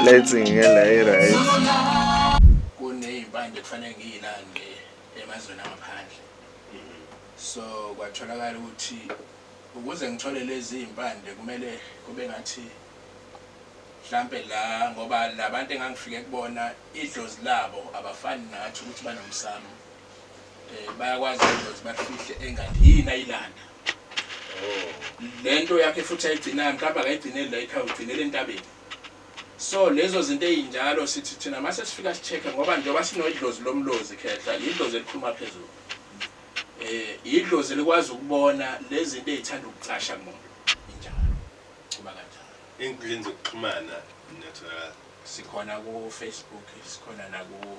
Lighting ke la i-right. Kuney'mpande kufanele ngiyilande emazweni angaphandle, so kwatholakala ukuthi ukuze ngithole lezi iy'mpande kumele kube ngathi mhlampe la, ngoba labantu engangifike kubona idlozi labo abafani nathi ukuthi banomsamo, bayakwazi idlozi balifihle engadini ayilanda lento yakhe, futhi ayigcinayo mhlawumbe akayigcineli la ekhaya, ugcinele entabeni. So lezo zinto ey'njalo sithi thina mase sifika si-check-a, ngoba njengoba sinodlozi lomlozi khehla, yidlozi elikhuluma phezulu, idlozi likwazi ukubona lezi zinto ey'thanda ukucasha kumuntu, injalo kuba kanjalo. Ey'nkundleni zokuxhumana niyatholakala? Sikhona ku-Facebook, sikhona naku